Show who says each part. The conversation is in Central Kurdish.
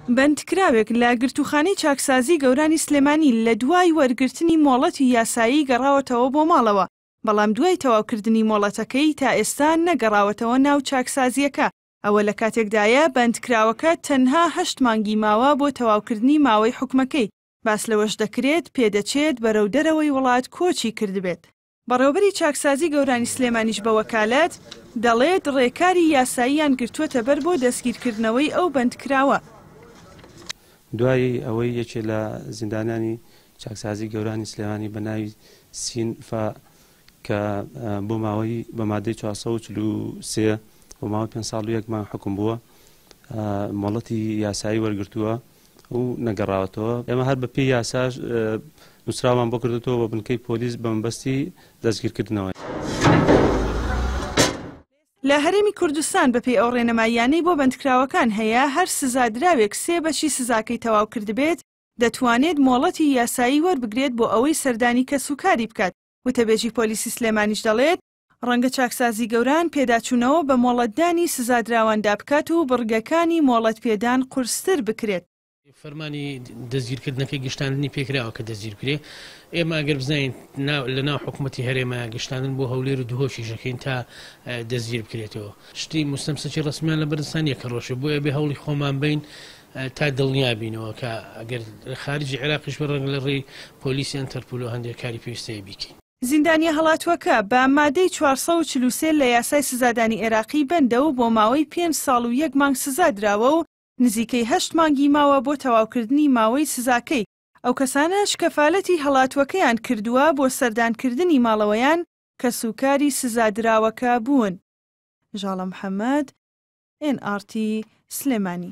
Speaker 1: بەندکراوێک لە گرتووخانەی چاکسازی گەورانی سلێمانی لە دوای وەرگرتنی مۆڵەتی یاسایی گەڕاوەتەوە بۆ ماڵەوە، بەڵام دوای تەواوکردنی مۆڵەتەکەی تا ئێستا نەگەڕاوەتەوە ناو چاکسازییەکە، ئەوە لە کاتێکدایە بەندکراوەکە تەنها هەشت مانگی ماوە بۆ تەواوکردنی ماوەی حوکمەکەی، باس لەوەش دەکرێت پێدەچێت بەرەو دەرەوەی وڵات کۆچی کردبێت. بەڕێوەبەری چاکسازی گەورانی سلێمانیش بە وەکالەت، دەڵێت، ڕێکاری یاساییان گرتووەتەبەر بۆ دەستگیرکردنەوەی ئەو بەندکراوە.
Speaker 2: دوای ئەوەی یەکێ لە زیندانیانی چاکسازی گەورانی سلێمانی بە ناوی سین فا کە بۆ ماوەی بە مادەی 443 بۆ ماوەی 5 ساڵ و یەک مانگ حکوم بووە مۆڵەتی یاسایی وەرگرتووە و نەگەڕاوەتەوە ئێمە هەر بە پێی یاساش نووسراومان بۆ کردوتەوە بە بنکەی پۆلیس بە مەبەستی دەستگیرکردنەوەی.
Speaker 1: لە هەرێمی کوردستان بەپێی ئەو ڕێنماییانەی بۆ بەندکراوەکان هەیە، هەر سزادراوێک سێ بەشی سزاکەی تەواو کردبێت، دەتوانێت مۆڵەتی یاسایی وەربگرێت بۆ ئەوەی سەردانی کەسوکاری بکات، وتەبێژی پۆلیسی سلێمانیش دەڵێت، ڕەنگە چاکسازی گەوران پێداچوونەوە بە مۆڵەتدانی سزادراواندا بکات و بڕگەکانی مۆڵەتپێدان قورستر بکرێت.
Speaker 3: فەرمانی دەستگیرکردنەکەی گشتاندنی پێکراوە کە دەستگیر بکرێ، ئێمە ئەگەر بزانین لە ناو حکوومەتی هەرێمە گشتاندن بۆ هەولێر و دهۆکیش ئەکەین تا دەستگیر بکرێتەوە. شتی مستەمسەکی ڕەسمیان لە بەردەستان نییە کە ڕۆشێ، بۆیە ئەبێ هەوڵی خۆمان بەین تا دڵنیا بینەوە کە ئەگەر خارجی عێراقیش بێ ڕەنگە لە ڕێی پۆلیسی ئەنتەرپولەوە هەندێک کاری پێویست هەیە بیکەین.
Speaker 1: زیندانییە هەڵاتووەکە بە مادەی 443 لە یاسای سزادانی عێراقی بەندە و بۆ ماوەی پێنج ساڵ و یەک مانگ سزا دراوە و نزیکەی هەشت مانگی ماوە بۆ تەواوکردنی ماوەی سزاکەی، ئەو کەسانەش کەفالەتی هەڵاتووەکەیان کردووە بۆ سەردانکردنی ماڵەوەیان کەسوکاری سزادراوەکە بوون. ژاڵە محەمەد، ئێن ئاڕ تی، سلێمانی.